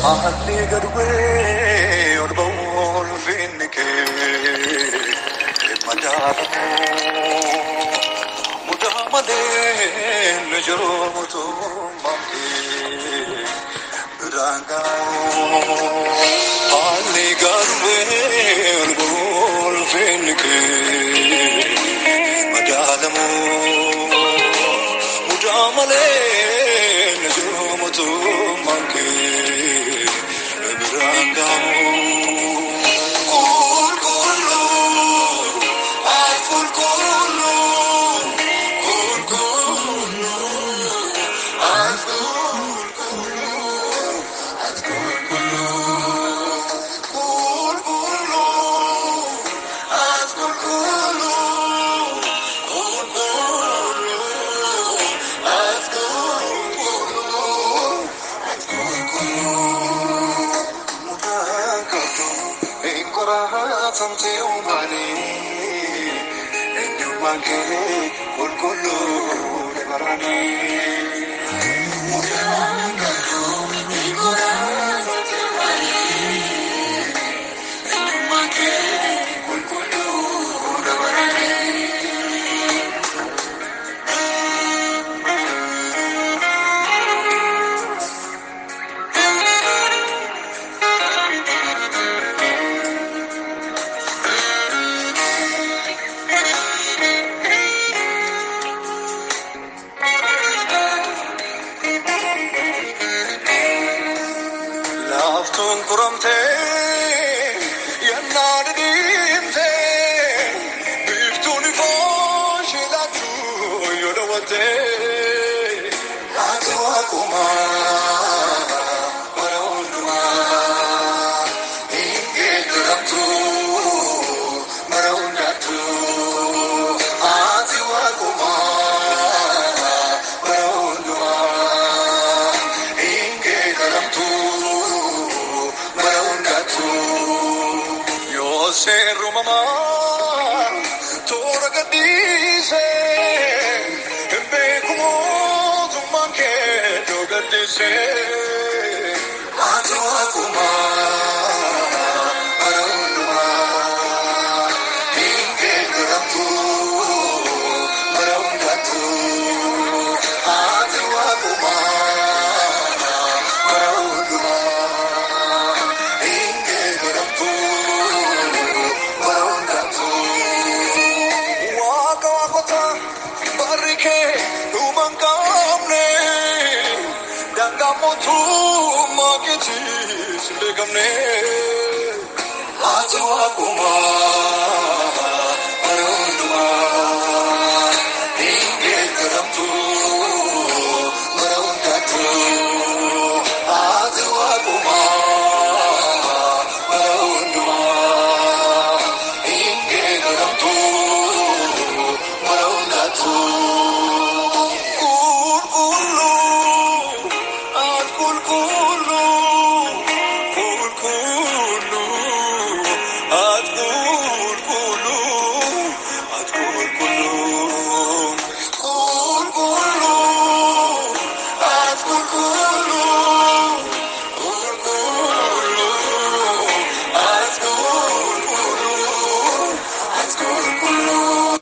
Haalli gad bu'ee ol ba'uu ulfinni kee madaalamu. Mudaa malee nu jiru mootummaan kee biraan ga'u. Haalli gad bu'ee ol ba'uu ulfinni kee madaalamu. Mudaa malee nu jiru mootummaan kee biraan ga'u. Qulqulluu, ati qulqulluu, qulqulluu, ati qulqulluu, ati qulqulluu, qulqulluu, ati qulqulluu, qulqulluu, ati qulqulluu, ati qulqulluu. Mudaa qabdu hin qoraatamte uumanii eenyummaan kee qulqulluu dabaranii. Mudaa qabdu hin qoraatamte uumanii eenyummaan kee qulqulluu dabaranii. Laaftuun kuramtee yennaa dhidhiimtee biiftuun ifoo ishee laachuu yoo daawwattee. Ati waaqumaa bara hundumaa hin geeddaramtu bara hundaattu. Ati waaqumaa bara hundumaa hin geeddaramtu bara hundaattu. Yoo seerri uumamaa toora gadhiisee hin beeku mootummaan kee iddoo gadhiisee. Ati waaqumaa bara hundumaa hin geeddaramtu bara hundaattu. Ati waaqumaa bara hundumaa hin geeddaramtu bara hundaattu. Waaqa waaqota barri kee dhuma hin qabne daangaa mootummaa keetiis hin beekamne. Ati waaqumaa bara hundumaa hin geeddaramtu bara hundaattu. Ati waaqumaa bara hundumaa hin geeddaramtu bara hundaattu. Qulqulluu, ati qulqulluu, qulqulluu, ati qulqulluu, ati qulqulluu, qulqulluu, ati qulqulluu, qulqulluu, ati qulqulluu, ati qulqulluu.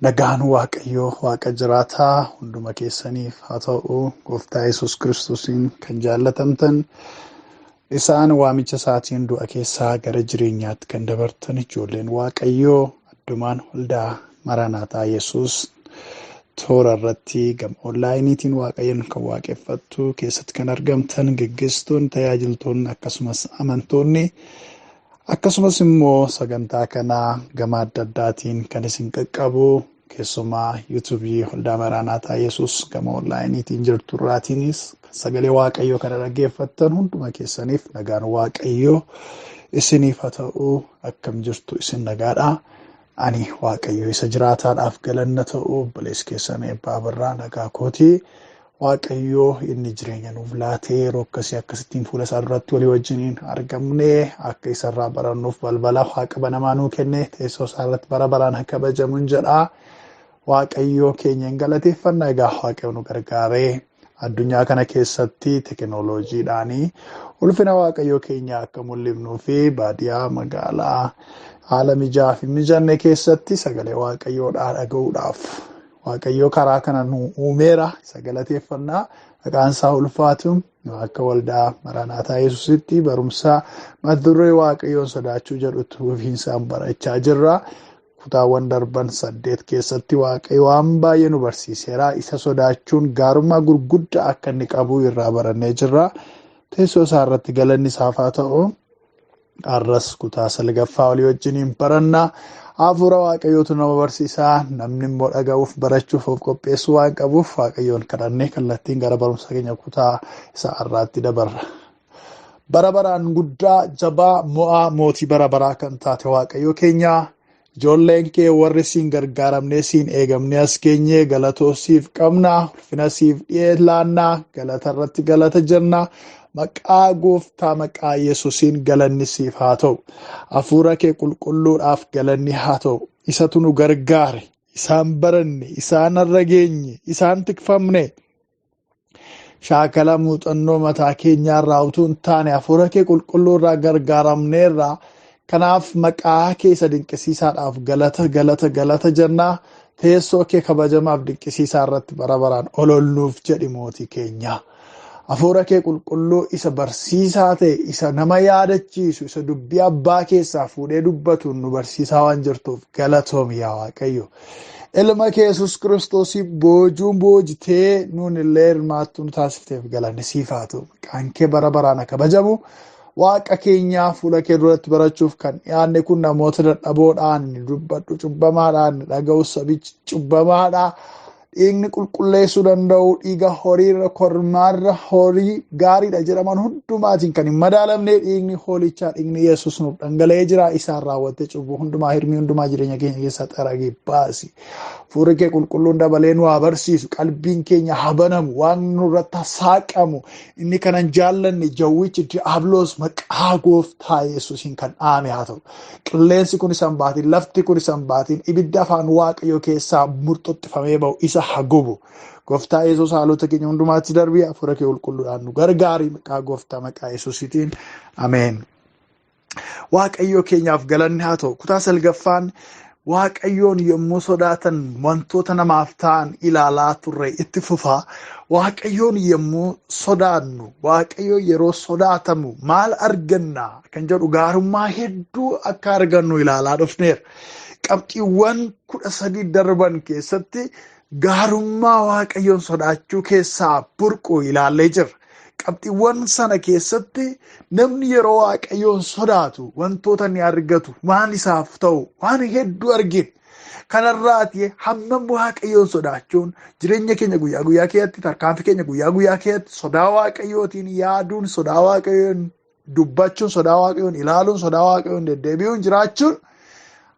Nagaan Waaqayyoo Waaqa jiraataa hunduma keessaniif haa ta'u. Gooftaa Yesuus Kiristoosiin kan jaallatamtan, isaan waamicha isaatiin du'a keessaa gara jireenyaatti kan dabartan ijoolleen Waaqayyoo, addumaan waldaa Maranaataa Yesuus toora irratti gama onlaayiniitiin Waaqayyoon kan waaqeffattu keessatti kan argamtan geggeessitoonni, tajaajiltoonni, akkasumas amantoonni, akkasumas immoo sagantaa kanaa gama adda addaatiin kan isin qaqqabu, keessumaa yuutuubii waldaa Maranaataa Yesuus gama onlaayiniitiin jirtu irraatiinis sagalee Waaqayyoo kana dhaggeeffattan hunduma keessaniif nagaan Waaqayyoo isiniif haa ta'u. Akkam jirtu isin? Nagaadha. Ani Waaqayyo isa jiraataadhaaf galanna ta'u, obboleessi keessan Eebbaa Birraa, nagaa kootii. Waaqayyoo inni jireenya nuuf laatee yeroo akkasii akkasittiin fuula isaa duratti walii wajjiniin argamne akka isarraa barannuuf balbala waaqa banamaa nuu kenne, teessoo isaa irratti bara baraan haa kabajamuun jedha. Waaqayyoo keenya hin galateeffanna. Egaa Waaqayyo nu gargaaree Addunyaa kana keessatti teekinooloojiidhaan ulfina Waaqayyoo keenya akka mul'ifnuu fi baadiyyaa magaalaa haala mijaa fi mijanne keessatti sagalee Waaqayyoodhaa dhaga'uudhaaf Waaqayyoo karaa kana nu uumeera. Isa galateeffannaa maqaan isaa ulfaatu akka waldaa Maranaataa Yesuusitti barumsa mata duree Waaqayyoon sodaachuu jedhutti fufiinsaan barachaa jirra. Kutaawwan darban 8 keessatti Waaqayyo waan baay'ee nu barsiiseera. Isa sodaachuun gaarummaa gurguddaa akka inni qabu irraa barannee jirra. Teessoo isaa irratti galanni isaaf haa ta'u. Har'as kutaa 9ffaa walii wajjiniin baranna. Hafuura Waaqayyootu nama barsiisaa. Namni immoo dhaga'uuf barachuuf of qopheessuu waan qabuuf Waaqayyoon kadhannee kallattiin gara barumsa keenya kutaa isa har'aatti dabarra. Bara baraan guddaa jabaa mo'aa mootii bara baraa kan taate Waaqayyo keenya. Ijoolleen kee warri siin gargaaramnee siin eegamnee as geenyee galatoo siif qabna, ulfina siif dhiyeelaannaa, galata irratti galata jenna. Maqaa gooftaa maqaa Yesuusiin galanni siif haa ta'u. Hafuura kee qulqulluudhaaf galanni haa ta'u. Isatu nu gargaare, isaan baranne, isaan har'a geenye, isaan tikfamne. Shaakala muuxannoo mataa keenyaarraa utuu hin taane hafuura kee qulqulluurraa gargaaramneerraa. Kanaaf maqaa kee isa dinqisiisaadhaaf galata galata galata jennaa. Teessoo kee kabajamaaf dinqisiisaa irratti bara baraan ol olnuuf jedhi mootii keenya. Hafuura kee qulqulluu isa barsiisaa ta'e, isa nama yaadachiisu, isa dubbii abbaa keessaa fuudhee dubbatuun nu barsiisaa waan jirtuuf galatoomi yaa Waaqayyo. Ilma kee Yesuus Kiristoosii boojuun boojitee nuun illee hirmaattuu nu taasifteef galanni siif haa ta'u. Maqaan kee bara baraan kabajamu. Waaqa keenyaa fuula kee duratti barachuuf kan dhiyaanne kun namoota dadhaboodhaan ni dubbadhu, cubbamaadhaan ni dhaga'u, sabichi cubbamaadha. Dhiigni qulqulleessuu danda'u dhiiga horiirra kormaarra horii gaariidha jedhaman hundumaatiin kan hin madaalamne dhiigni hoolichaa dhiigni Yesuus nuuf dhangala'ee jira. Isaan raawwattee cubbuu hundumaa hirmii hundumaa jireenya keenya keessaa xaragee baasi. Hafuurri kee qulqulluun dabalee nu haa barsiisu. Qalbiin keenya haa banamu. Waan nurratti saaqamu inni kanan jaallanne jawwichi diiyaabiloos maqaa gooftaa Yesuusiin kan dhaame haa ta'u. Qilleensi kun isaan baatiin, lafti kun isaan baatiin, ibidda afaan Waaqayyoo keessaa murxuxxifamee ba'u isa haa gubu. Gooftaa Yesuus haalota keenya hundumaatti darbii hafuura kee qulqulluudhaan nu gargaari. Maqaa gooftaa maqaa Yesuusiitiin ameen. Waaqayyoo keenyaaf galanni haa ta'u. Kutaa 9ffaan Waaqayyoon yommuu sodaatan wantoota namaaf ta'an ilaalaa turre itti fufaa. Waaqayyoon yommuu sodaannu, Waaqayyo yeroo sodaatamu maal arganna kan jedhu gaarummaa hedduu akka argannu ilaalaa dhufneerra. Qabxiiwwan 13 darban keessatti gaarummaa Waaqayyoon sodaachuu keessaa burqu ilaallee jirra. Qabxiiwwan sana keessatti namni yeroo Waaqayyoon sodaatu wantoota inni argatu waan isaaf ta'u waan hedduu argina. Kanarraati hammam Waaqayyoon sodaachuun jireenya keenya guyyaa guyyaa keessatti, tarkaanfii keenya guyyaa guyyaa keessatti sodaa Waaqayyootiin yaaduun, sodaa Waaqayyoon dubbachuun, sodaa Waaqayyoon ilaaluun, sodaa Waaqayyoon deddeebi'uun jiraachuun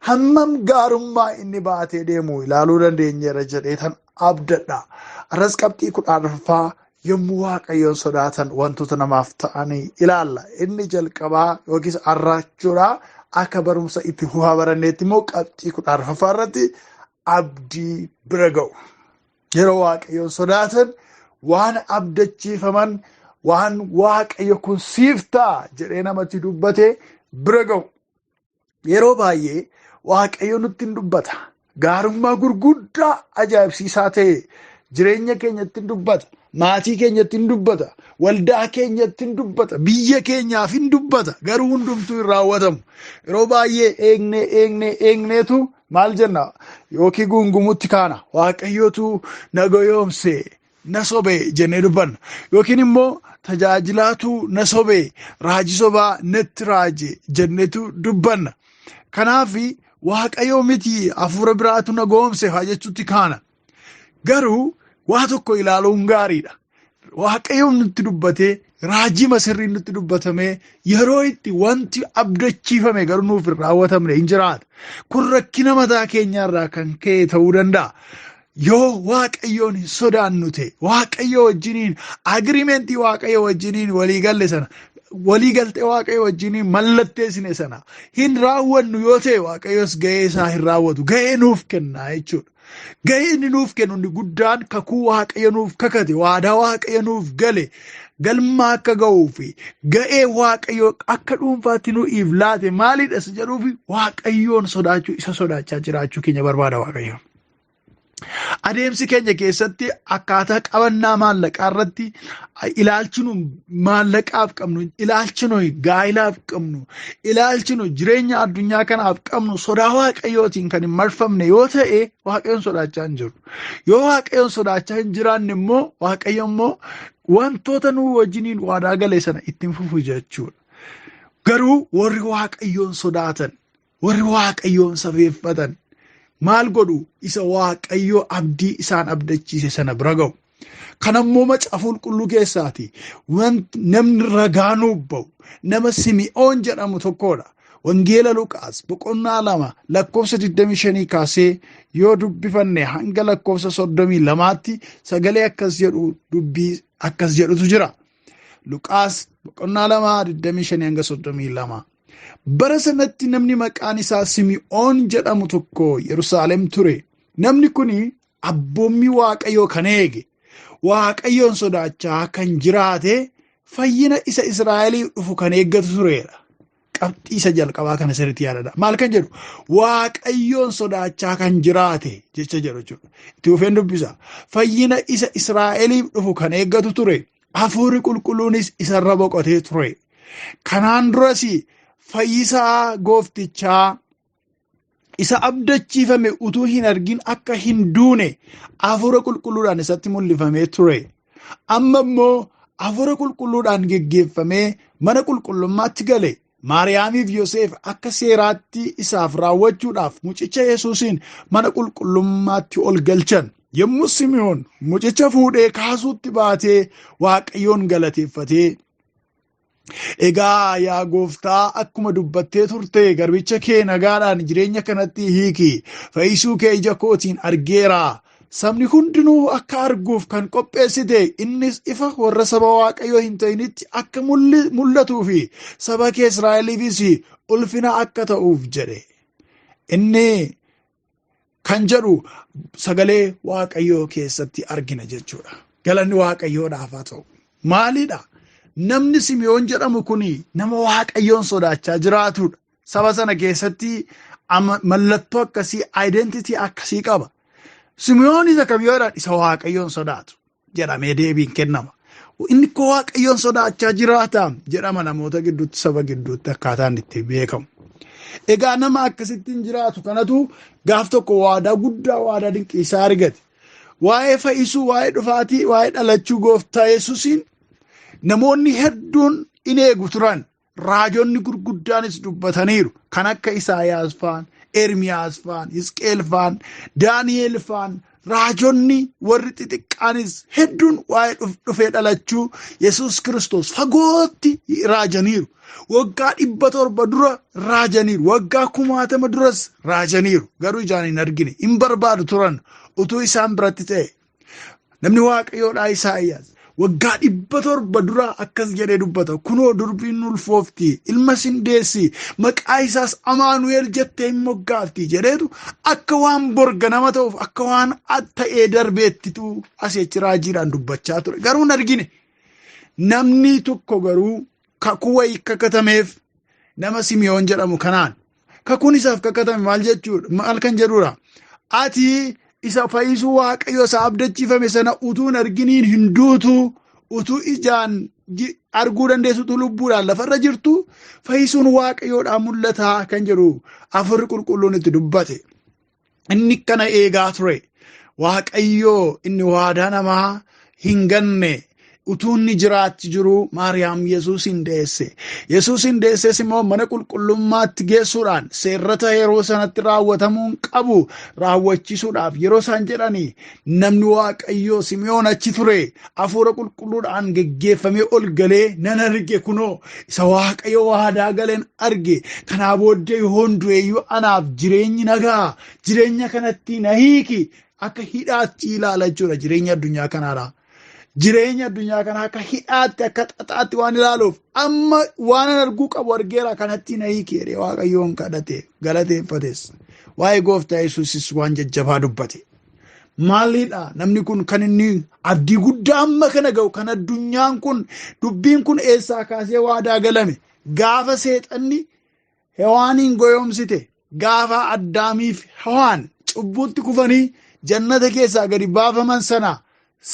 hammam gaarummaa inni baatee deemu ilaaluu dandeenyeera jedhee tan abdadha. Arras qabxii 14ffaa yommuu Waaqayyoon sodaatan wantoota namaaf ta'anii ilaalla. Inni jalqabaa yookiis arraachuudha. Akka barumsa itti fufaa baranneetti immoo qabxii 14ffaa irratti abdii bira ga'u. Yeroo Waaqayyoon sodaatan waan abdachiifaman, waan Waaqayyo kun siif ta'a jedhee namatti dubbate bira ga'u. Yeroo baay'ee Waaqayyo nutti hin dubbata. Gaarummaa gurguddaa ajaa'ibsiisaa ta'e jireenya keenyatti hin dubbata. Maatii keenyatti hin dubbata. Waldaa keenyatti hin dubbata. Biyya keenyaaf hin dubbata. Garuu hundumtuu hin raawwatamu. Yeroo baay'ee eegnee eegnee eegneetu maal jenna? Yookiin guungumutti kaana. Waaqayyotu na goyoomse, na sobe jennee dubbanna. Yookiin immoo tajaajilaatu na sobe, raajii sobaa natti raaje jenneetu dubbanna. Kanaaf Waaqayyo miti hafuura biraatu na goomse haa jechuutti kaana. Garuu waa tokko ilaaluun gaariidha. Waaqayyo nutti dubbatee, raajii masirriin nutti dubbatamee yeroo itti wanti abdachiifame garuu nuuf hin raawwatamne hin jiraata. Kun rakkina mataa keenyaarraa kan ka'e ta'uu danda'a. Yoo Waaqayyoon hin sodaannu ta'e, Waaqayyo wajjiniin agiriimentii Waaqayyo wajjiniin waliigalle sana, waliigaltee Waaqayyo wajjiniin mallatteessine sana hin raawwannu yoo ta'e, Waaqayyos ga'ee isaa hin raawwatu, ga'ee nuuf kenna jechuudha. Ga'ee inni nuuf kennu inni guddaan kakuu Waaqayyo nuuf kakate, waadaa Waaqayyo nuuf gale galma akka ga'uu fi ga'ee Waaqayyo akka dhuunfaatti nuuf laate maalidha isa jedhuufi Waaqayyoon sodaachuu, isa sodaachaa jiraachuu keenya barbaada Waaqayyo. Adeemsi keenya keessatti akkaataa qabannaa maallaqaa irratti ilaalchi nu maallaqaaf qabnu, ilaalchi nu gaa'ilaaf qabnu, ilaalchi nu jireenya addunyaa kanaaf qabnu sodaa Waaqayyootiin kan hin marfamne yoo ta'e Waaqayyoon sodaachaa hin jiru. Yoo Waaqayyoon sodaachaa hin jiraanne immoo Waaqayyo immoo wantoota nu wajjiniin waadaa gale sana ittiin fufu jechuudha. Garuu warri Waaqayyoon sodaatan, warri Waaqayyoon safeeffatan maal godhu? Isa Waaqayyo abdii isaan abdachiise sana bira ga'u. Kanammoo macaafa qulqulluu keessaati namni ragaa nuuf ba'u nama Simi'oon jedhamu tokkodha. Wangeela Luqaas boqonnaa 2 lakkoofsa 25 kaasee yoo dubbifanne hanga lakkoofsa 32tti sagalee akkas jedhu, dubbii akkas jedhutu jira. Luqaas boqonnaa 2 25 hanga 32. Bara sanatti namni maqaan isaa Simi'oon jedhamu tokko Yerusaalem ture. Namni kun abboommii Waaqayyoo kan eege, Waaqayyoon sodaachaa kan jiraate, fayyina isa Israa'eliif dhufu kan eeggatu turedha. Qabxii isa jalqabaa kana sirriitti yaadadha. Maal kan jedhu? Waaqayyoon sodaachaa kan jiraate jecha jedhu jechuudha. Itti fufeen dubbisa. Fayyina isa Israa'eliif dhufu kan eeggatu ture. Hafuurri qulqulluunis isarra boqotee ture. Kanaan duras fayyisaa gooftichaa isa abdachiifame utuu hin argin akka hin duune hafuura qulqulluudhaan isatti mul'ifamee ture. Amma immoo hafuura qulqulluudhaan geggeeffamee mana qulqullummaatti gale. Maariyaamiif Yoseef akka seeraatti isaaf raawwachuudhaaf mucicha Yesuusiin mana qulqullummaatti ol galchan. Yommuu Simi'oon mucicha fuudhee kaasuutti baatee Waaqayyoon galateeffatee, "Egaa yaa gooftaa, akkuma dubbattee turte garbicha kee nagaadhaan jireenya kanatti hiiki. Fayyisuu kee ija kootiin argeera. Sabni hundinuu akka arguuf kan qopheessite, innis ifa warra saba Waaqayyoo hin ta'initti akka mul'atuu fi saba kee Israa'eliifis ulfina akka ta'uuf" jedhe. Inni kan jedhu sagalee Waaqayyoo keessatti argina jechuudha. Galanni Waaqayyoodhaaf haa ta'u. Maalidha? Namni Simi'oon jedhamu kun nama Waaqayyoon sodaachaa jiraatudha. Saba sana keessatti mallattoo akkasii, identity akkasii qaba. Simi'oon isa kamyoodhaan isa Waaqayyoon sodaatu jedhamee deebiin kennama. Inni koo Waaqayyoon sodaachaa jiraata jedhama namoota gidduutti, saba gidduutti akkaataan itti beekamu. Egaa nama akkasittiin jiraatu kanatu gaaf tokko waadaa guddaa, waadaa dinqiisaa argate. Waa'ee fayyisuu, waa'ee dhufaatii, waa'ee dhalachuu gooftaa Yesuusiin namoonni hedduun in eegu turan. Raajonni gurguddaanis dubbataniiru. Kan akka Isaayaas faan, Ermiyaas faan, Hisqeel faan, Daani'eel faan, raajonni warri xixiqqaanis hedduun waa'ee dhufee dhalachuu Yesuus Kiristoos fagootti raajaniiru. Waggaa 700 dura raajaniiru. Waggaa 10,000 duras raajaniiru. Garuu ijaan hin argine. Hin barbaadu turan utuu isaan biratti ta'e. Namni Waaqayyoodhaa Isaayyaas waggaa 700 dura akkas jedhee dubbata. "Kunoo durbiin ulfoofti, ilma sin deessi, maqaa isaas Amaanu'el jettee hin moggaafti" jedheetu akka waan borga nama ta'uuf, akka waan ta'ee darbeettitu asii achi raajiidhaan dubbachaa ture. Garuu hin argine. Namni tokko garuu kakuu wayii kakatameef nama Simi'oon jedhamu kanaan. Kakuun isaaf kakatame maal jechuudha? Maal kan jedhudha? "Ati isa fayyisuu Waaqayyo isa abdachiifame sana utuu hin arginiin hin duutu, utuu ijaan arguu dandeessutu lubbuudhaan lafarra jirtu fayyisuun Waaqayyoodhaan mul'ataa" kan jedhu Hafuurri qulqulluun itti dubbate. Inni kana eegaa ture. Waaqayyoo inni waadaa namaa hin ganne utuu inni jiraatti jiru Maariyaam Yesuus hin deesse. Yesuus hin deesses immoo mana qulqullummaatti geessuudhaan seerrata yeroo sanatti raawwatamuun qabu raawwachisuudhaaf yeroo isaan jedhanii, namni Waaqayyoo Simi'oon achi ture. Hafuura qulqulluudhaan geggeeffamee ol galee, "Nan arge, kunoo isa Waaqayyo waadaa galeen arge. Kanaa booddee yoon du'eeyyuu anaaf jireenyi nagaa, jireenya kanatti na hiiki." Akka hidhaatti ilaala jechuudha jireenya addunyaa kanaadha. Jireenya addunyaa kanaa akka hidhaatti, akka xaxaatti waan ilaaluuf, "Amma waan an arguu qabu argeera, kanatti na hiiki" jedhee Waaqayyoon kadhate, galateeffates. Waa'ee gooftaa Yesuusis waan jajjabaa dubbate. Maalidha namni kun kan inni abdii guddaa amma kana ga'u kan addunyaan kun dubbiin kun eessaa kaasee waadaa galame gaafa seexanni Hewaaniin goyoomsite gaafa Addaamiif Hewaan cubbuutti kufanii jannata keessaa gadi baafaman sana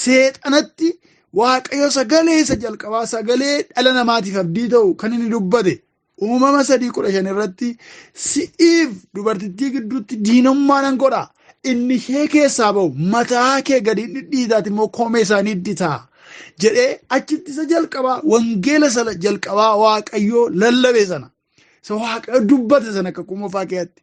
seexanatti Waaqayyo sagalee isa jalqabaa sagalee dhala namaatiif abdii ta'u kan inni dubbate Uumama 3:15 irratti si'iif dubartittii gidduutti diinummaa nan godha inni ishee keessaa ba'u mataa kee gadi dhidhiitaati immoo koomee isaanii idditaa jedhee achitti isa jalqabaa wangeela sana jalqabaa Waaqayyoo lallabe sana isa Waaqayyo dubbate sana kakuu moofaa keessatti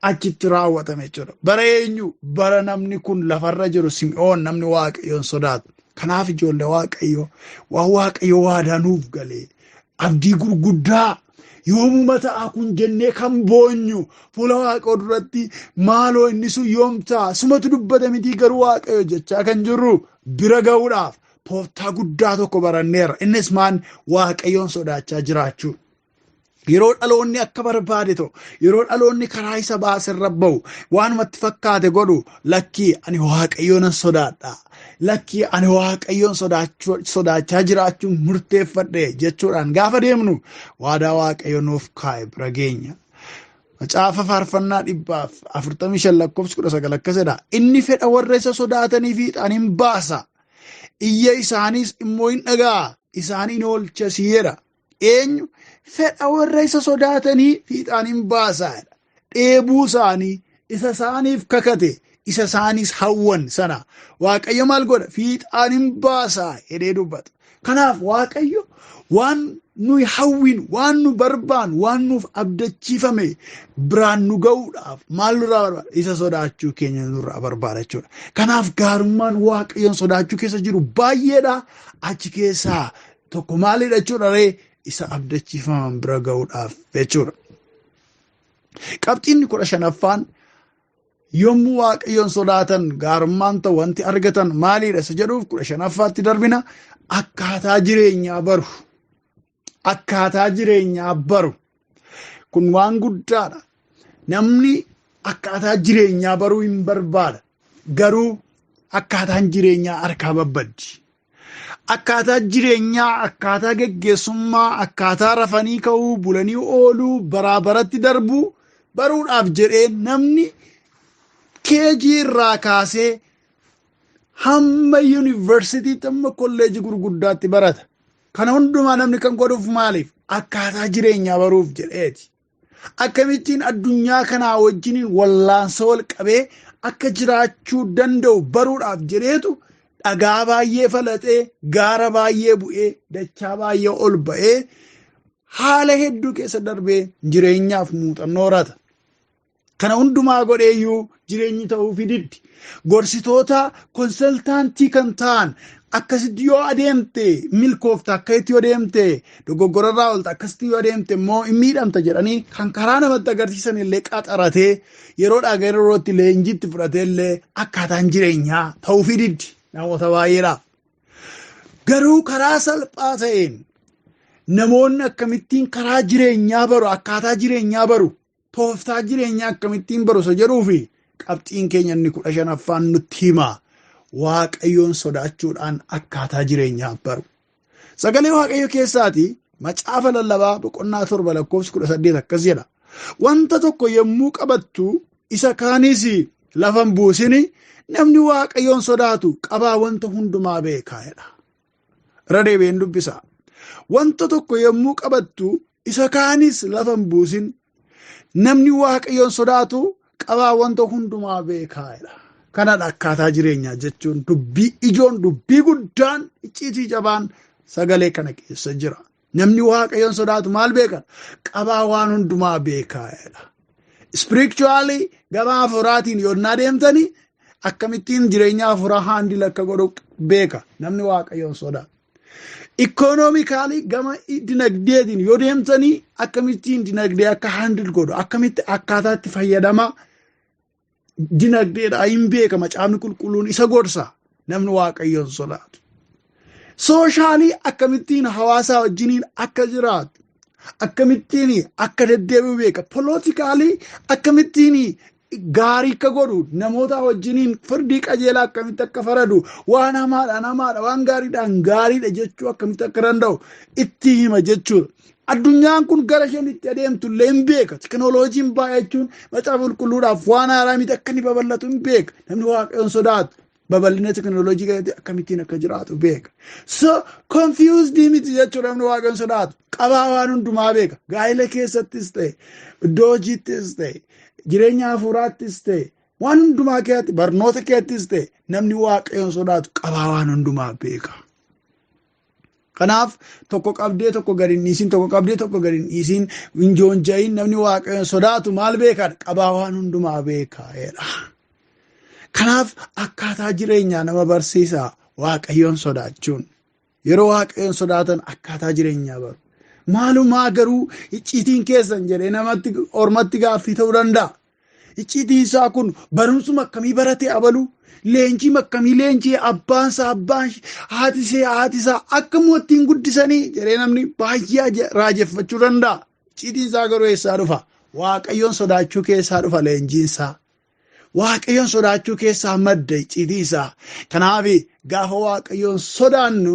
achitti raawwatame jechuudha. Bara eenyu? Bara namni kun lafarra jiru Simi'oon namni Waaqayyoon sodaatu. Kanaaf ijoollee Waaqayyoo waan Waaqayyo waadaa nuuf galee abdii gurguddaa yoomuma ta'a kun jennee kan boonyu fuula Waaqayyoo duratti maaloo inni sun yoom ta'a sumatu dubbate mitii garuu Waaqayyo jechaa kan jirru bira ga'uudhaaf tooftaa guddaa tokko baranneerra. Innis maan Waaqayyoon sodaachaa jiraachuu. Yeroo dhaloonni akka barbaade ta'u, yeroo dhaloonni karaa isa baaserra ba'u, waanumatti fakkaate godhu, lakkii ani Waaqayyoon nan sodaadha. Lakkii ani Waaqayyoon sodaachaa jiraachuun murteeffadhe jechuudhaan gaafa deemnu waadaa Waaqayyo nuuf kaa'e bira geenya. Macaafa Faarfannaa 145 lakkoofsi 19 akkas jedha. Inni fedha warra isa sodaatanii fiixaan hin baasa. Iyya isaaniis immoo hin dhaga'a. Isaan hin oolchas jedha. Eenyu fedha warra isa sodaatanii fiixaan hin baasaa? Dheebuu isaanii isa isaaniif kakate, isa isaanis hawwan sana Waaqayyo maal godha? Fiixaan hin baasaa jedhee dubbata. Kanaaf Waaqayyo waan nuyi hawwinu, waan nu barbaannu, waan nuuf abdachiifame biraan nu ga'uudhaaf maal nurraa barbaada? Isa sodaachuu keenya nurraa barbaada jechuudha. Kanaaf gaarummaan Waaqayyoon sodaachuu keessa jiru baay'eedha. Achi keessaa tokko maalidha jechuudha ree? Isa abdachiifaman bira ga'uudhaaf jechuudha. Qabxiinni 15ffaan yommuu Waaqayyoon sodaatan gaarummaan ta'u wanti argatan maalidha isa jedhuuf 15ffaatti darbina. Akkaataa jireenyaa baru. Akkaataa jireenyaa baru. Kun waan guddaadha. Namni akkaataa jireenyaa baruu hin barbaada. Garuu akkaataan jireenyaa harkaa babbaddi. Akkaataa jireenyaa, akkaataa geggeessummaa, akkaataa rafanii ka'uu, bulanii ooluu, baraa baratti darbuu baruudhaaf jedhee namni keejii irraa kaasee hamma yuunivarsiitiitti, hamma kolleejii gurguddaatti barata. Kana hundumaa namni kan godhuuf maaliif? Akkaataa jireenyaa baruuf jedheeti. Akkamittiin addunyaa kanaa wajjiniin wallaansoo wal qabee akka jiraachuu danda'u baruudhaaf jedheetu dhagaa baay'ee falaxee, gaara baay'ee bu'ee, dachaa baay'ee ol ba'ee, haala hedduu keessa darbee jireenyaaf muuxannoo horata. Kana hundumaa godheeyyuu jireenyi ta'uufii diddi. Gorsitoota consultant kan ta'an akkasitti yoo adeemte milkoofta, akkasitti yoo adeemte dogoggorarraa oolta, akkasitti yoo adeemte immoo hin miidhamta jedhanii kan karaa namatti agarsiisan illee qaxaratee yeroodhaa gara yerootti leenjiitti fudhatee illee akkaataan jireenyaa ta'uufii diddi namoota baay'eedhaaf. Garuu karaa salphaa ta'een namoonni akkamittiin karaa jireenyaa baru, akkaataa jireenyaa baru, tooftaa jireenyaa akkamittiin baru isa jedhuu fi qabxiin keenya inni 15ffaan nutti hima. Waaqayyoon sodaachuudhaan akkaataa jireenyaa baru. Sagalee Waaqayyo keessaati Macaafa Lallabaa boqonnaa 7 lakkoofsi 18 akkas jedha. Wanta tokko yommuu qabattu isa kaanis lafa hin buusini, namni Waaqayyoon sodaatu qabaa wanta hundumaa beekaa jedha. Irra deebi'een dubbisa. Wanta tokko yommuu qabattu isa kaanis lafa hin buusin, namni Waaqayyoon sodaatu qabaa wanta hundumaa beekaa jedha. Kanadha akkaataa jireenyaa jechuun. Dubbii ijoon, dubbii guddaan, icciitii jabaan sagalee kana keessa jira. Namni Waaqayyoon sodaatu maal beeka? Qabaa waan hundumaa beekaa jedha. Spiritually, gama hafuuraatiin yoonnaa deemtanii akkamittiin jireenya hafuuraa handle akka godhu beeka namni Waaqayyoon sodaatu. Economically, gama dinagdeetiin yoo deemtanii akkamittiin dinagdee akka handle godhu, akkamitti akkaataa itti fayyadama dinagdeedha hin beeka. Macaafni Qulqulluun isa gorsa namni Waaqayyoon sodaatu. Socially akkamittiin hawaasaa wajjiniin akka jiraatu, akkamittiin akka deddeebi'u beeka. Politically akkamittiin gaarii akka godhu, namoota wajjiniin firdii qajeelaa akkamitti akka faradu, waan hamaadhaan hamaadha, waan gaariidhaan gaariidha jechuu akkamitti akka danda'u itti hima jechuudha. Addunyaan kun gara isheen itti adeemtu illee hin beeka. Teknooloojiin baay'achuun macaafa qulqulluudhaaf waan haaraa miti, akka inni babal'atu hin beeka. Namni Waaqayyoon sodaatu babal'ina teknooloojii keessatti akkamittiin akka jiraatu beeka. So confused miti jechuudha namni Waaqayyoon sodaatu. Qabaa waan hundumaa beeka. Gaa'ela keessattis ta'e, iddoo hojiittis ta'e, jireenya hafuuraattis ta'e, waan hundumaa keessatti, barnoota keessattis ta'e, namni Waaqayyoon sodaatu qabaa waan hundumaa beeka. Kanaaf tokko qabdee tokko gadi hin dhiisin, tokko qabdee tokko gadi hin dhiisin, hin joonja'iin. Namni Waaqayyoon sodaatu maal beekaa? Qabaa waan hundumaa beekaa jedha. Kanaaf akkaataa jireenyaa nama barsiisa Waaqayyoon sodaachuun. Yeroo Waaqayyoon sodaatan akkaataa jireenyaa baru. Maalumaa garuu icciitiin keessan jedhee namatti ormatti gaaffii ta'uu danda'a. Icciitiin isaa kun barumsuma akkamii barate abalu? Leenjii akkamii leenjii? Abbaan isaa, abbaan haati ishee, haati isaa akka ittiin guddisanii jedhee namni baay'ee raajeffachuu danda'a. Icciitiin isaa garuu eessaa dhufa? Waaqayyoon sodaachuu keessaa dhufa leenjiin isaa. Waaqayyoon sodaachuu keessaa madda icciitii isaa. Kanaaf gaafa Waaqayyoon sodaannu,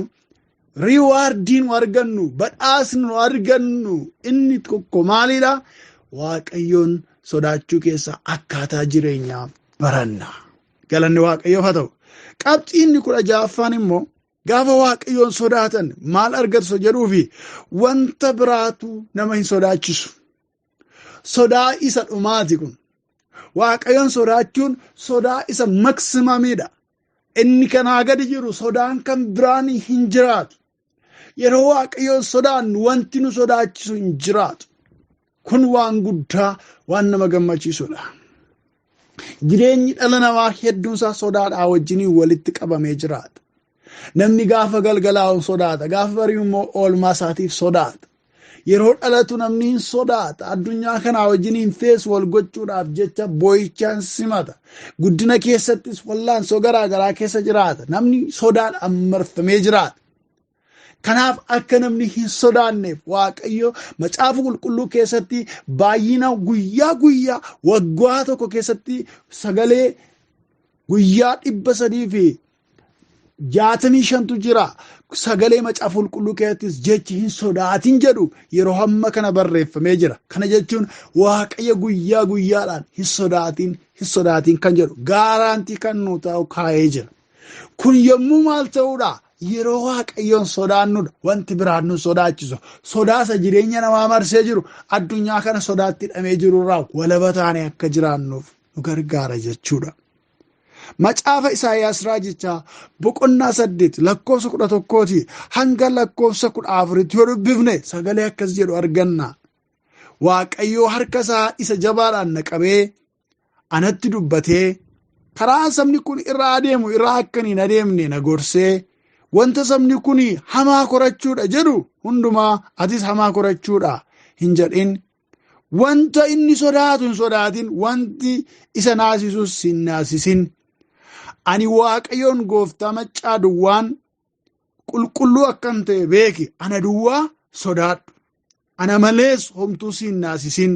reward nu argannu, badhaasni nu argannu inni tokko maalidha? Waaqayyoon sodaachuu keessaa akkaataa jireenyaa baranna. Galanni Waaqayyoof haa ta'u. Qabxiinni 16ffaan immoo, gaafa Waaqayyoon sodaatan maal argatu jedhuu fi wanta biraatu nama hin sodaachisu. Sodaa isa dhumaati kun. Waaqayyoon sodaachuun sodaa isa maximumiidha. Inni kanaa gadi jiru sodaan kan biraan hin jiraatu. Yeroo Waaqayyoon sodaannu wanti nu sodaachisu hin jiraatu. Kun waan guddaa, waan nama gammachiisudha. Jireenyi dhala namaa hedduunsaa sodaadhaa wajjiniin walitti qabamee jiraata. Namni gaafa galgalaa'u sodaata. Gaafa bari'u immoo oolmaa isaatiif sodaata. Yeroo dhalatu namni hin sodaata. Addunyaa kanaa wajjiniin face wal gochuudhaaf jecha boo'ichaan simata. Guddina keessattis wallaansoo garaa garaa keessa jiraata. Namni sodaadhaan marfamee jiraata. Kanaaf akka namni hin sodaanneef Waaqayyo macaafa qulqulluu keessatti baay'ina guyyaa guyyaa, waggaa tokko keessatti sagalee guyyaa 365tu jira. Sagalee macaafa qulqulluu keessattis jechi "hin sodaatin" jedhu yeroo hamma kana barreeffamee jira. Kana jechuun Waaqayyo guyyaa guyyaadhaan "hin sodaatin, hin sodaatin" kan jedhu guarantee kan nu ta'u kaa'ee jira. Kun yommuu maal ta'uudha? Yeroo Waaqayyoon sodaannudha. Wanti biraan nu sodaachisu. Sodaasa jireenya namaa marsee jiru, addunyaa kana sodaatti hidhamee jirurraa walaba taanee akka jiraannuuf nu gargaara jechuudha. Macaafa Isaayyaas raajichaa boqonnaa 8 lakkoofsa 11ti hanga lakkoofsa 14tti yoo dubbifne sagalee akkas jedhu arganna. Waaqayyoo harka isaa isa jabaadhaan na qabee anatti dubbatee, karaa sabni kun irra adeemu irra akka hin adeemne na gorsee, wanta sabni kun hamaa korachuudha jedhu hundumaa atis hamaa korachuudha hin jedhin. Wanta inni sodaatu hin sodaatin, wanti isa naasisus hin naasisin. Ani Waaqayyoon gooftaa maccaa duwwaan qulqulluu akkan ta'e beeki, ana duwwaa sodaadhu. Ana malees homtuu si hin naasisin.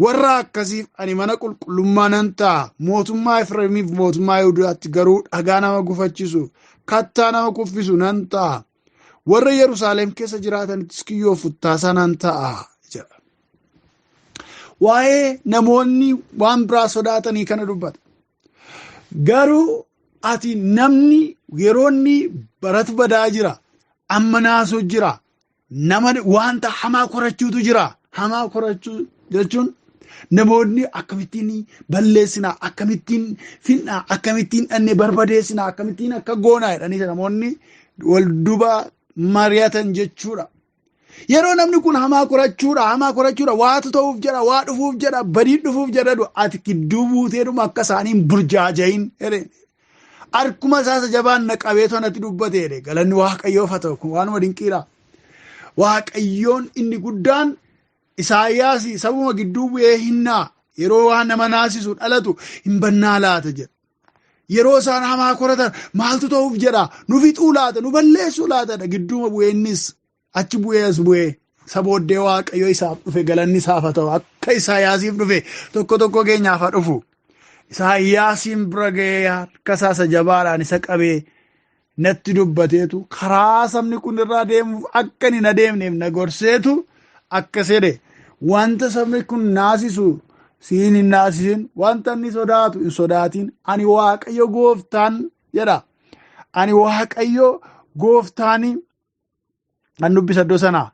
Warra akkasiif ani mana qulqullummaa nan ta'a. Mootummaa Efreemiif mootummaa Yihudaatti garuu dhagaa nama gufachiisu, kattaa nama kuffisu nan ta'a. Warra Yerusaalem keessa jiraatanittis kiyyoo futtaasaa nan ta'a jedha. Waa'ee namoonni waan biraa sodaatanii kana dubbata. Garuu ati namni yeroo inni baratu badaa jira, amma naasuu jira, nama wanta hamaa korachuutu jira. Hamaa korachuu jechuun namoonni akkamittiin balleessinaa, akkamittiin finnaa, akkamittiin dhanne barbadeessinaa, akkamittiin akka goonaa jedhanii namoonni wal duba mari'atan jechuudha. Yeroo namni kun hamaa korachuudha, hamaa korachuudha, waatu ta'uuf jedha, waa dhufuuf jedha, badiin dhufuuf jedha, ati gidduu buuteedhuma akka isaaniin burjaajayin. Harkuma isaa isa jabaan na qabee natti dubbateedhe. Galanni Waaqayyoof haa ta'u, kun waanuma dinqiidha. Waaqayyoon inni guddaan Isaayyaas sabuma gidduu bu'ee hinnaa yeroo waan nama naasisu dhalatu hin bannaa laata jedha. Yeroo isaan hamaa koratan, maaltu ta'uuf jedha, nu fixuu laata, nu balleessuu laatadha, gidduuma bu'ee innis achi bu'ee as bu'ee. Isa booddee Waaqayyo isaaf dhufe, galanni isaaf haa ta'u. Akka Isaayyaasiif dhufe tokko tokko keenyaaf haa dhufu. Isaayyaasiin bira ga'ee harka isaa isa jabaadhaan isa qabee natti dubbateetu karaa sabni kun irraa deemuuf akka inni hin adeemneef na gorseetu akkas jedhe. Wanta sabni kun naasisu siin hin naasisin, wanta inni sodaatu hin sodaatin. Ani Waaqayyo gooftaan jedha. Ani Waaqayyo gooftaan an dubbisa iddoo sanaa.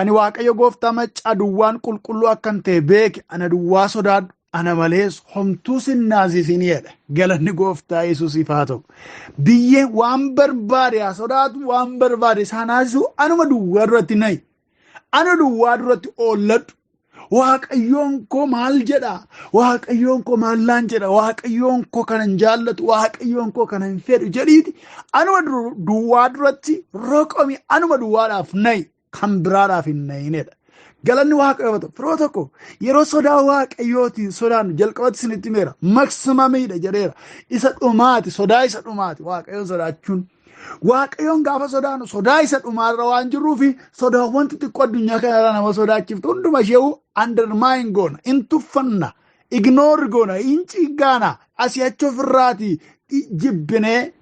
Ani Waaqayyo gooftaa maccaa duwwaan qulqulluu akkan ta'e beeki, ana duwwaa sodaadhu, ana malees homtuu sin naasisin jedha. Galanni gooftaa Yesuusiif haa ta'u. Biyyeen waan barbaade haa sodaatu, waan barbaade isaa naasisu, anuma duwwaa duratti nayi. Ana duwwaa duratti oolladhu. Waaqayyoon koo maal jedha? Waaqayyoon koo maal naan jedha? Waaqayyoon koo kana hin jaallatu, Waaqayyoon koo kana hin fedhu jedhiiti. Anuma duwwaa duratti roqomi, anuma duwwaadhaaf nayi, kan biraadhaaf hin nayinedha. Galanni Waaqayyoof haa ta'u. Firoo tokko yeroo sodaa Waaqayyootiin sodaannu jalqabatti isinitti himeera. Maksimamiidha jedheera. Isa dhumaati, sodaa isa dhumaati Waaqayyoon sodaachuun. Waaqayyoon gaafa sodaannu sodaa isa dhumaarra waan jirruufi sodaawwan xixiqqoo addunyaa kanarraa nama sodaachiftu hunduma ishee undermine goona, hin tuffanna, ignore goona, hin ciiggaana, asii achi ofirraati jibbinee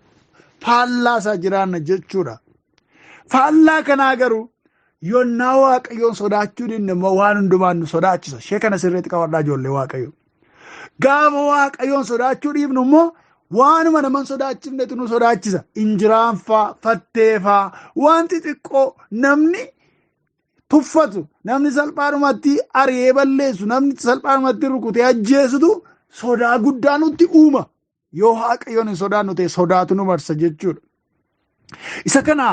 faallaa isaa jiraanna jechuudha. Faallaa kanaa garuu yonnaa Waaqayyoon sodaachuu dinne immoo waan hundumaan nu sodaachisa. Ishee kana sirriitti qabadhaa ijoollee Waaqayyoo. Gaafa Waaqayyoon sodaachuu dhiifnu immoo waanuma nama hin sodaachifnetu nu sodaachisa. Injiraanfaa, fatteefaa, waan xixiqqoo namni tuffatu, namni salphaadhumatti ari'ee balleessu, namni salphaadhumatti rukutee ajjeesutu sodaa guddaa nutti uuma. Yoo Waaqayyoon hin sodaannu ta'e sodaatu nu marsa jechuudha. Isa kana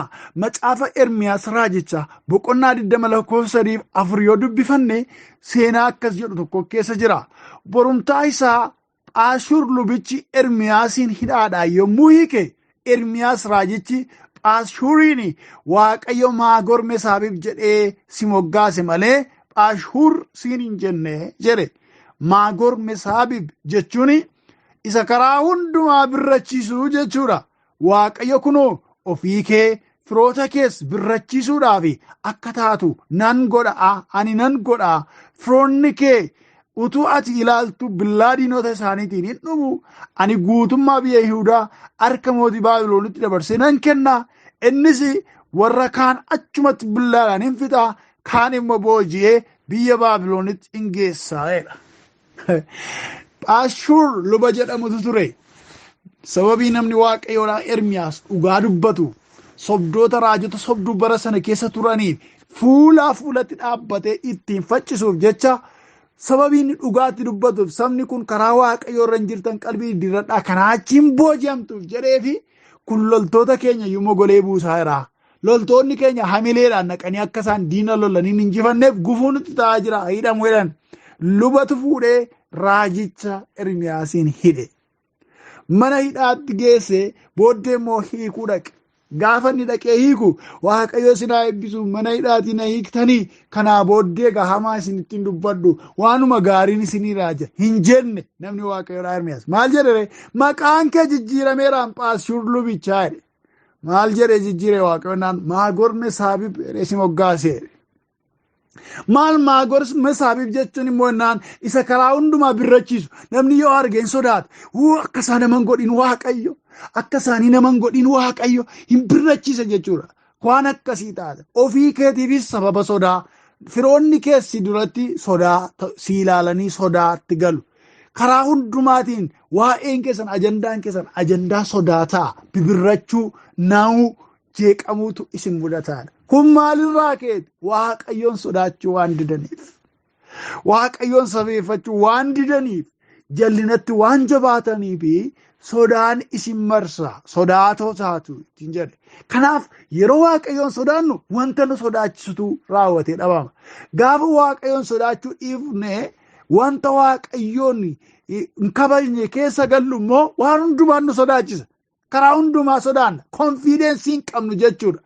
macaafa Ermiyaas raajichaa boqonnaa 20 lakkoofsa 3 4 yoo dubbifanne seenaa akkas jedhu tokko keessa jira. Borumtaa isaa Phaashuur lubichi Ermiyaasiin hidhaadhaa yommuu hiike, Ermiyaas raajichi Phaashuuriin, Waaqayyo Maagor Mesaabiif jedhee si moggaase malee Phaashuur siin hin jenne jedhe. Maagor Mesaabib jechuun isa karaa hundumaa birrachiisu jechuudha. Waaqayyo kunoo ofii kee firoota kees birrachiisuudhaaf akka taatu nan godha, ani nan godha. Firoonni kee utuu ati ilaaltu billaa diinota isaaniitiin hin dhumu. Ani guutummaa biyya Yihudaa harka mootii Baabiloonitti dabarsee nan kenna. Innis warra kaan achumatti billaadhaan hin fixa, kaan immoo booji'ee biyya Baabiloonitti hin geessa jedha. Phaashuur luba jedhamutu ture. Sababii namni Waaqayyoodhaa Ermiyaas dhugaa dubbatu sobdoota raajota sobduu bara sana keessa turaniif fuulaa fuulatti dhaabbatee ittiin faccisuuf jecha, sababii inni dhugaatti dubbatuuf, sabni kun karaa Waaqayyoo irra hin jirtan, qalbii diddiirradhaa, kanaa achiin booji'amtuuf jedheefi kun loltoota keenya iyyuu mogolee buusaa jira. Loltoonni keenya hamileedhaan naqanii akka isaan diina lolanii hin injifanneef gufuu nutti ta'aa jira, hidhamu jedhan. Lubatu fuudhee raajicha Ermiyaasiin hidhe. Mana hidhaatti geesse, booddee immoo hiikuu dhaqe. Gaafa inni dhaqee hiiku, Waaqayyo isin haa eebbisu, mana hidhaatii na hiiktanii, kanaa booddee egaa hamaa isin ittiin dubbadhu, waanuma gaariin isinii raaja hin jenne namni Waaqayyoodhaa Ermiyaas. Maal jedhe ree? Maqaan kee jijjiirameeraan Phaashuur lubichaa jedhe. Maal jedhee jijjiire Waaqayyoon? Maagor Mesaabib jedhee si moggaase jedhe. Maal Maagor Mesaabib jechuun immoo naan isa karaa hundumaa birrachiisu, namni yoo arge hin sodaata. Wuu, akka isaa nama hin godhin Waaqayyo, akka isaanii nama hin godhin Waaqayyo, hin birrachiisa jechuudha. Waan akkasii taata. Ofii keetiifis sababa sodaa, firoonni keessi duratti sodaa si ilaalanii sodaatti galu. Karaa hundumaatiin waa'een keessan, ajandaan keessan ajandaa sodaa ta'a. Bibirrachuu, naa'uu, jeeqamuutu isin mudataadha. Kun maalirraa ka'eeti? Waaqayyoon sodaachuu waan didaniif. Waaqayyoon safeeffachuu waan didaniif, jallinatti waan jabaatanii fi sodaan isin marsa, sodaatoo taatu ittiin jedhe. Kanaaf yeroo Waaqayyoon sodaannu wanta nu sodaachisutu raawwatee dhabama. Gaafa Waaqayyoon sodaachuu dhiifne, wanta Waaqayyoon hin kabajne keessa gallu immoo waan hundumaan nu sodaachisa. Karaa hundumaa sodaanna. Konfiidensii hin qabnu jechuudha.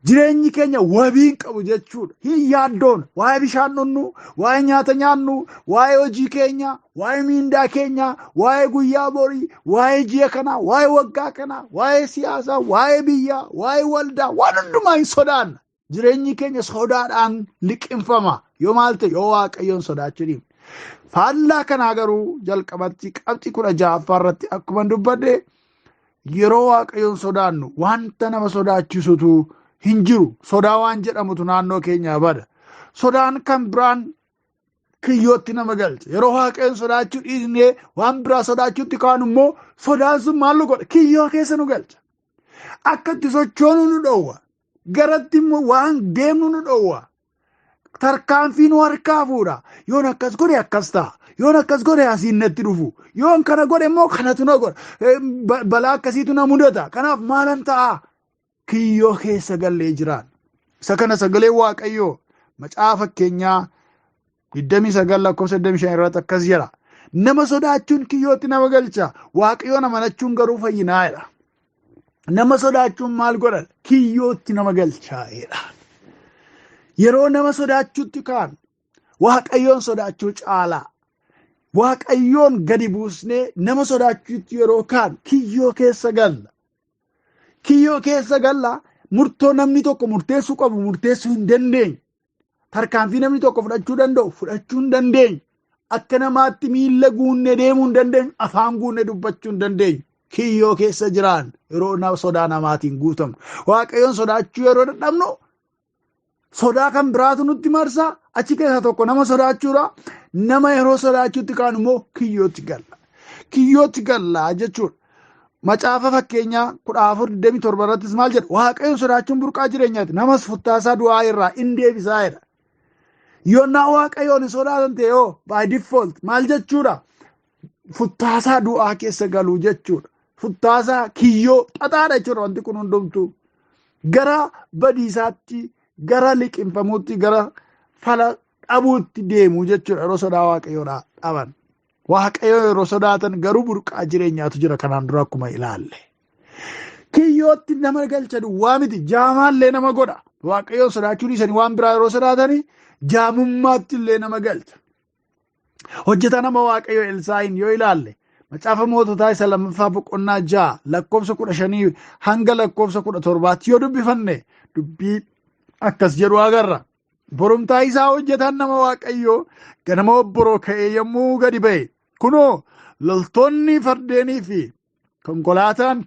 Jireenyi keenya wabii hin qabu jechuudha. Hin yaaddoon waa'ee bishaan dhugnu, waa'ee nyaata nyaannu, waa'ee hojii keenya, waa'ee miindaa keenya, waa'ee guyyaa borii, waa'ee ji'a kanaa, waa'ee waggaa kanaa, waa'ee siyaasaa, waa'ee biyyaa, waa'ee waldaa, waan hundumaa hin sodaanna. Jireenyi keenya sodaadhaan liqimfama. Yoo maal ta'e yoo Waaqayyoon sodaachuu dhiifne. Faallaa kanaa garuu jalqabatti qabxii 16ffaa irratti akkuma dubbadhe yeroo Waaqayyoon sodaannu wanta nama sodaachisutu hin jiru. Sodaa waan jedhamutu naannoo keenyaa bada. Sodaan kan biraan kiyyootti nama galcha. Yeroo Waaqayyoon sodaachuu dhiisnee waan biraa sodaachuutti kaanu immoo sodaan sun maal nu godha? Kiyyoo keessa nu galcha. Akka itti sochoonu nu dhowwa. Garatti immoo waan deemnu nu dhowwa. Tarkaanfii nu harkaa fuudha. Yoon akkas godhe akkas ta'a. Yoon akkas godhe asiin natti dhufu. Yoon kana godhe immoo kanatu na godha. Balaa akkasiitu na mudata. Kanaaf maalan ta'a? Kiyyoo keessa gallee jiraan. Isa kana sagalee Waaqayyoo macaafa fakkeenyaa 29 lakkoofsa 25 irratti akkas jedha. Nama sodaachuun kiyyootti nama galcha. Waaqayyoon amanachuun garuu fayyinaa jedha. Nama sodaachuun maal godha? Kiyyootti nama galcha jedha. Yeroo nama sodaachuutti kaan Waaqayyoon sodaachuu caalaa Waaqayyoon gadi buusnee nama sodaachuutti yeroo kaan kiyyoo keessa galla. Kiyyoo keessa galla murtoo namni tokko murteessuu qabu murteessuu hin dandeenye. Tarkaanfii namni tokko fudhachuu danda'u fudhachuu hin dandeenye. Akka namaatti miilla guunnee deemuu hin dandeenyu, afaan guunnee dubbachuu hin dandeenyu. Kiyyoo keessa jiraan yeroo sodaa namaatiin guutamu. Waaqayyoon sodaachuu yeroo dadhabnu sodaa kan biraatu nutti marsa. Achi keessaa tokko nama sodaachuudha. Nama yeroo sodaachuutti kaan immoo kiyyootti galla. Kiyyootti galla jechuudha. Macaafa fakkeenyaa 14:27 irrattis maal jedha? Waaqayyoon sodaachuun burqaa jireenyaati. Namas futtaasaa du'aa irraa in deebisaa jedha. Yoonnaa Waaqayyoon hin sodaatan ta'e yoo by default maal jechuudha? Futtaasaa du'aa keessa galuu jechuudha. Futtaasaa kiyyoo xaxaadha jechuudha wanti kun hundumtuu. Gara badiisaatti, gara liqimfamuutti, gara fala dhabuutti deemu jechuudha yeroo sodaa Waaqayyoodhaa dhaban. Waaqayyo yeroo sodaatan garuu burqaa jireenyaatu jira kanaan dura akkuma ilaalle. Kiyyootti nama galcha duwwaa miti jaamaallee nama godha. Waaqayyoon sodaachuu dhiisanii waan biraa yeroo sodaatanii jaamummaatti illee nama galcha. Hojjetaa nama Waaqayyo Elsaa'iin yoo ilaalle macaafa moototaa isa lammaffaa boqonnaa 6 lakkoofsa 15 hanga lakkoofsa 17 yoo dubbifanne dubbii akkas jedhu agarra. Borumtaa isaa hojjetaan nama Waaqayyoo ganama obboroo ka'ee yommuu gadi ba'e kunoo loltoonni fardeenii fi konkolaataan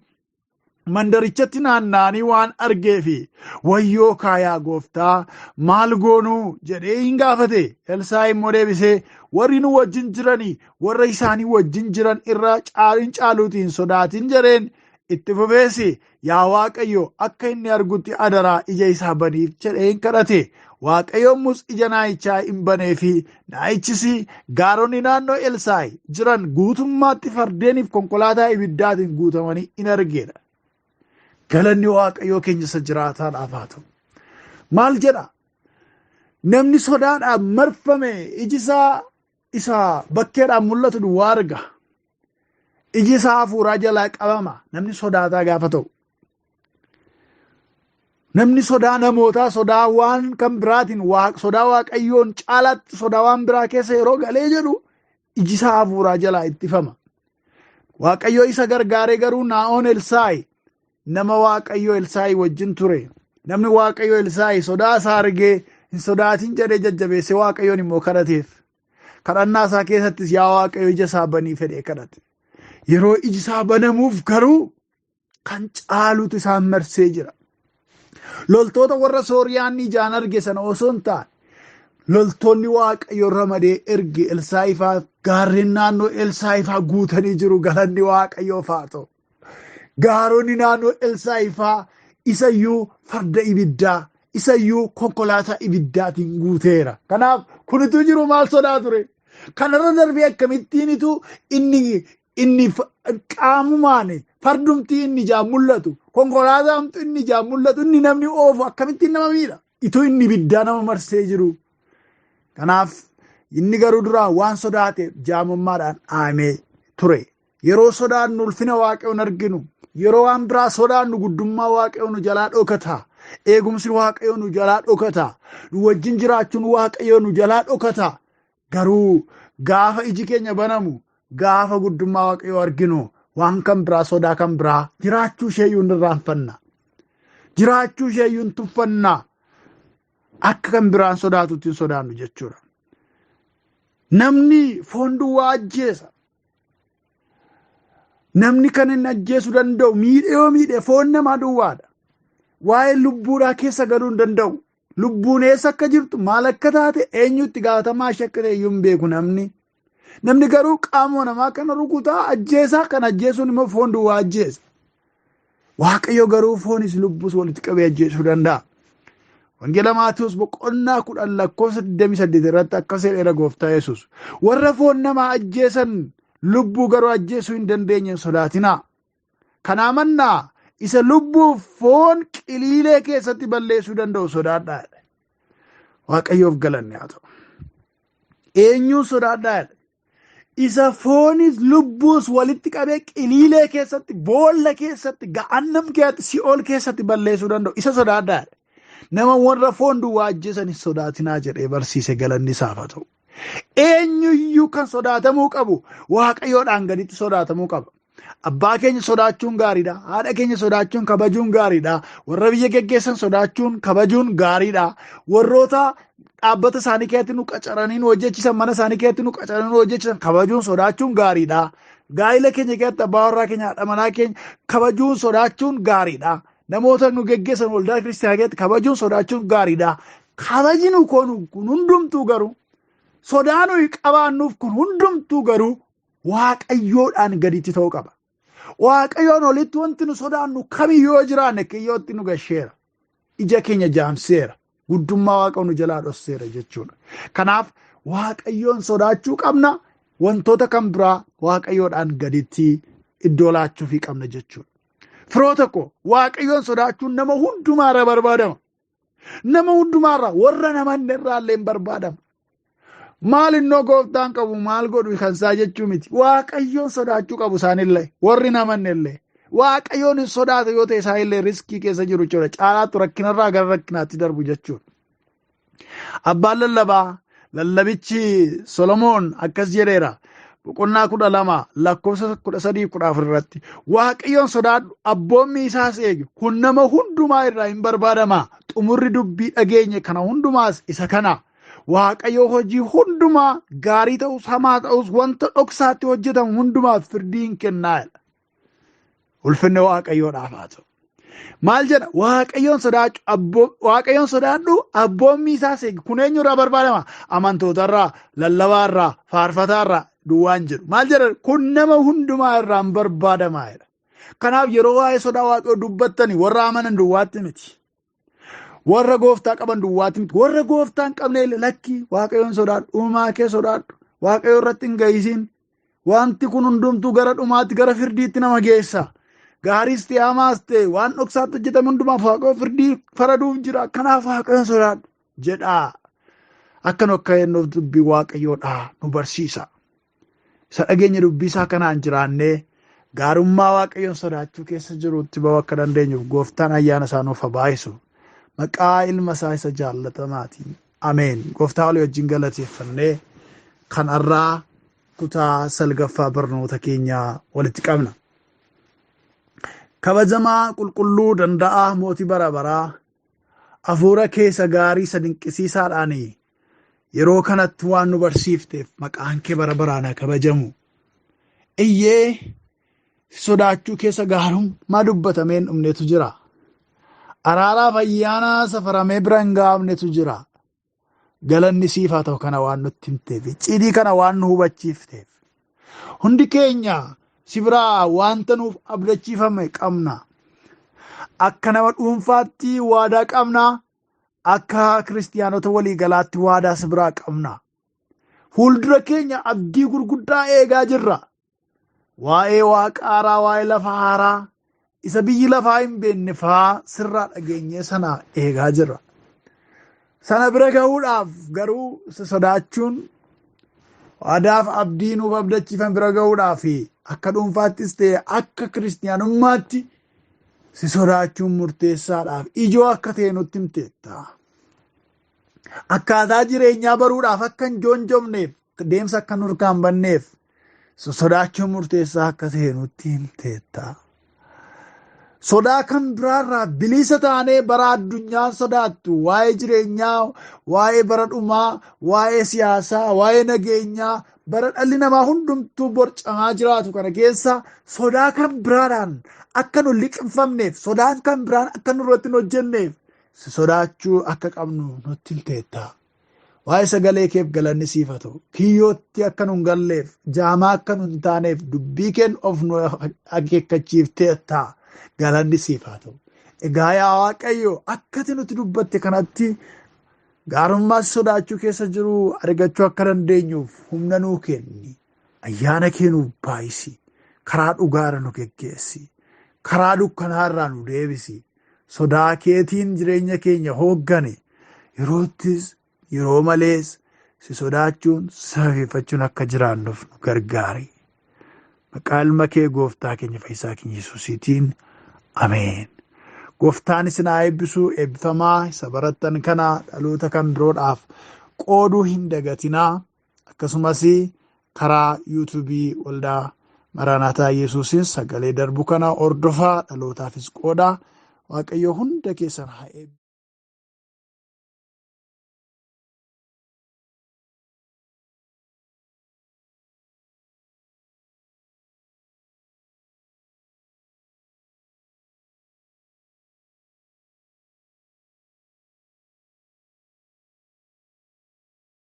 mandarichatti naanna'anii waan argee fi wayyoo kaayaa gooftaa maal goonuu jedhee hin gaafate. Elsaa'i immoo deebisee warri nu wajjin jiranii warra isaanii wajjin jiran irra hin caaluuti hin sodaatin jedheen. Itti fufeesi yaa Waaqayyo akka inni argutti adaraa ija isaa baniif jedhee hin kadhate. Waaqayyoommus ija naayichaa hin banee fi naayichis gaaronni naannoo Elsaa'i jiran guutummaatti fardeeniif konkolaataa ibiddaatiin guutamanii in argeedha. Galanni Waaqayyoo keenya isa jiraataadhaaf haa ta'u. Maal jedha? Namni sodaadhaan marfame iji isaa isa bakkeedhaan mul'atu duwwaa arga. Iji isaa hafuuraa jalaa qabama. Namni sodaataa gaafa ta'u. Namni sodaa namootaa, sodaa waan kan biraatiin, sodaa Waaqayyoon caalaatti sodaa waan biraa keessa yeroo galee jedhu iji isaa hafuuraa jalaa ittifama. Waaqayyoo isa gargaaree garuu Naa'oon Elsaa'i nama Waaqayyoo Elsaa'i wajjin ture. Namni Waaqayyoo Elsaa'i sodaa isaa argee hin sodaatin jedhee jajjabeessee Waaqayyoon immoo kadhateef. Kadhannaa isaa keessattis yaa Waaqayyo ija isaa banii fedhee kadhate. Yeroo iji isaa banamuuf garuu kan caalutu isaan marsee jira. Loltoota warra Sooriyaan ijaan arge sana osoo hin taane loltoonni Waaqayyo ramadee erge Elsaa'ifaa gaarreen naannoo Elsaa'ifaa guutanii jiru. Galanni Waaqayyoof haa ta'u. Gaaronni naannoo Elsaa'ifaa isayyuu farda ibiddaa, isayyuu konkolaataa ibiddaatiin guuteera. Kanaaf kunitu jiru maal sodaa ture? Kanarra darbee akkamittiinitu inni qaamumaan fardumtii inni ijaan mul'atu, konkolaataan inni ijaan mul'atu, inni namni oofu akkamittiin nama miidha? Ituu inni ibiddaa nama marsee jiru. Kanaaf inni garuu duraa waan sodaate jaamummaadhaan dhahamee ture. Yeroo sodaannu ulfina Waaqayyoon arginu, yeroo waan biraa sodaannu guddummaa Waaqayyoon nu jalaa dhokata. Eegumsi Waaqayyoon nu jalaa dhokata. Nu wajjin jiraachuun Waaqayyoon nu jalaa dhokata. Garuu gaafa iji keenya banamu, gaafa guddummaa Waaqayyoo arginu, waan kan biraa sodaa kan biraa jiraachuu isheeyyuu hin irraanfanna. Jiraachuu isheeyyuu hin tuffanna. Akka kan biraan sodaatutti hin sodaannu jechuudha. Namni foon duwwaa ajjeesa. Namni kan inni ajjeesuu danda'u miidhee yoo miidhe foon namaa duwwaadha. Waa'ee lubbuudhaa keessa galuu hin danda'u. Lubbuun eessa akka jirtu, maal akka taate, eenyutti gaafatamaa ishee akka ta'e iyyuu hin beeku namni. Namni garuu qaama namaa kana rukutaa ajjeesaa, kan ajjeesuun immoo foon duwwaa ajjeesa. Waaqayyo garuu foonis lubbuus walitti qabee ajjeesuu danda'a. Wangeela Maatiyuus boqonnaa 10 lakkoofsa 28 irratti akkas jedheera Gooftaa Yesuus. Warra foon namaa ajjeesan, lubbuu garuu ajjeesuu hin dandeenye hin sodaatinaa. Kanaa mannaa isa lubbuuf foon qiliilee keessatti balleessuu danda'u sodaadhaa jedhe. Waaqayyoof galanni haa ta'u. Eenyuun sodaadhaa jedhe? Isa foonis lubbuus walitti qabee qiliilee keessatti, boolla keessatti, ga'annam keessatti, si'ool keessatti balleessuu danda'u isa sodaadhaa jedhe. Nama warra foon duwwaa ajjeesan hin sodaatinaa jedhee barsiise, galanni isaaf haa ta'u. Eenyuyyuu kan sodaatamuu qabu Waaqayyoodhaan gaditti sodaatamuu qaba. Abbaa keenya sodaachuun gaariidha. Haadha keenya sodaachuun kabajuun gaariidha. Warra biyya geggeessan sodaachuun kabajuun gaariidha. Warroota dhaabbata isaanii keessatti nu qacaranii nu hojjechiisan, mana isaanii keessatti nu qacaranii nu hojjechiisan kabajuun sodaachuun gaariidha. Gaa'ila keenya keessatti abbaa warraa keenya, haadha manaa keenya kabajuun sodaachuun gaariidha. Namoota nu geggeessan waldaa kiristaanaa keessatti kabajuun sodaachuun gaariidha. Kabajni nu kun hundumtuu garuu, sodaa nuyi qabaannuuf kun hundumtuu garuu Waaqayyoodhaan gaditti ta'uu qaba. Waaqayyoon olitti wanti nu sodaannu kamiyyuu yoo jiraanne kiyyootti nu gasheera. Ija keenya jaamseera. Guddummaa Waaqa nu jalaa dhosseera jechuudha. Kanaaf Waaqayyoon sodaachuu qabna. Wantoota kan biraa Waaqayyoodhaan gaditti iddoo laachuufii qabna jechuudha. Firoota koo, Waaqayyoon sodaachuun nama hundumaarra barbaadama. Nama hundumaarra, warra namanne irraa illee barbaadama. Maal innoo gooftaan qabu maal godhu kan isaa jechuu miti. Waaqayyoon sodaachuu qabu isaanillee, warri namanne illee. Waaqayyoon hin sodaatu yoo ta'e isaanillee riskii keessa jiru jechuudha. Caalaattu rakkinarraa gara rakkinaatti darbu jechuudha. Abbaan lallabaa, lallabichi Solomoon akkas jedheera. Boqonnaa 12 lakkoofsa 13 14 irratti, Waaqayyoon sodaadhu, abboommii isaas eegi, kun nama hundumaa irraa hin barbaadama. Xumurri dubbii dhageenye kana hundumaas isa kana. Waaqayyo hojii hundumaa, gaarii ta'us hamaa ta'us, wanta dhoksaatti hojjetamu hundumaaf firdii hin kennaa jedha. Ulfinni Waaqayyoodhaaf haa ta'u. Maal jedha? Waaqayyoon sodaachuu, Waaqayyoon sodaadhu, abboommii isaas eegi. Kun eenyurraa barbaadama? Amantootarraa, lallabaarraa, faarfataarraa duwwaan jedhu. Maal jedha? Kun nama hundumaa irraa hin barbaadama jedha. Kanaaf yeroo waa'ee sodaa Waaqayyoo dubbattani warra amanan duwwaatti miti. Warra gooftaa qaban duwwaatti miti. Warra gooftaa hin qabne illee, lakkii, Waaqayyoon sodaadhu, uumaa kee sodaadhu, Waaqayyo irratti hin ga'isiin. Wanti kun hundumtuu gara dhumaatti, gara firdiitti nama geessa. Gaariis ta'e hamaas ta'e, waan dhoksaatti hojjetame hundumaaf Waaqayyo firdii faraduuf jira. Kanaaf Waaqayyoon sodaadhu jedhaa. Akka nu akka jennuuf dubbii Waaqayyoodhaa nu barsiisa. Isa dhageenya dubbii isaa kanaan jiraannee gaarummaa Waaqayyoon sodaachuu keessa jirutti ba'uu akka dandeenyuuf Gooftaan ayyaana isaa nuuf haa baay'isu. Maqaa ilma isaa isa jaallatamaatiin. Ameen. Gooftaa walii wajjin galateeffannee kan har'aa kutaa salgaffaa barnoota keenyaa walitti qabna. Kabajamaa, qulqulluu, danda'aa, mootii bara baraa, hafuura keessa gaarii isa dinqisiisaadhaan yeroo kanatti waan nu barsiifteef maqaan kee bara baraan haa kabajamu. Iyyee, sodaachuu keessa gaarummaa dubbatamee hin dhumnetu jira. Araaraaf ayyaana safaramee bira hin gahamnetu jira. Galanni siif haa ta'u kana waan nutti himteef, icciitii kana waan nu hubachiifteef. Hundi keenya si biraa wanta nuuf abdachiifame qabna. Akka nama dhuunfaatti waadaa qabna. Akka kiristiyaanota waliigalaatti waadaa si biraa qabna. Fuuldura keenya abdii gurguddaa eegaa jirra. Waa'ee waaqa haaraa, waa'ee lafa haaraa, isa biyyi lafaa hin beekne faa sirraa dhageenyee sana eegaa jirra. Sana bira gahuudhaaf garuu si sodaachuun, waadaaf abdii nuuf abdachiifan bira gahuudhaaf, akka dhuunfaattis ta'e akka kiristiyaanummaatti si sodaachuun murteessaadhaaf ijoo akka ta'e nutti himteetta. Akkaataa jireenyaa baruudhaaf akka hin joonjofneef, deemsa akka nurkaa hin banneef si sodaachuun murteessaa akka ta'e nutti himteetta. Sodaa kan biraarraa bilisa taanee bara addunyaan sodaattu waa'ee jireenyaa, waa'ee bara dhumaa, waa'ee siyaasaa, waa'ee nageenyaa, bara dhalli namaa hundumtuu borcamaa jiraatu kana keessa sodaa kan biraadhaan akka nu liqimfamneef, sodaan kan biraan akka nu irratti hin hojjenneef si sodaachuu akka qabnu nutti himteetta. Waa'ee sagalee keef galanni siif haa ta'u. Kiyyootti akka nu hin galleef, jaamaa akka nu hin taaneef dubbii keen of nu akeekkachiifteetta. Galanni siif haa ta'u. Egaa yaa Waaqayyo, akkati nuti dubbatte kanatti gaarummaa si sodaachuu keessa jiru argachuu akka dandeenyuuf humna nuu kenni. Ayyaana kee nuuf baay'isi. Karaa dhugaarra nu geggeessi. Karaa dukkanaarraa nu deebisi. Sodaa keetiin jireenya keenya hooggani. Yeroottis yeroo malees si sodaachuun, safeeffachuun akka jiraannuuf nu gargaari. Maqaa ilma kee gooftaa keenya fayyisaa keenya Yesuusiitiin, ameen. Gooftaan isin haa eebbisu. Eebbifamaa. Isa barattan kana dhaloota kan biroodhaaf qooduu hin dagatinaa. Akkasumas karaa yuutuubii waldaa Maraanaataa Yesuusin sagalee darbu kana hordofaa, dhalootaafis qoodaa. Waaqayyo hunda keessan haa eebbisu.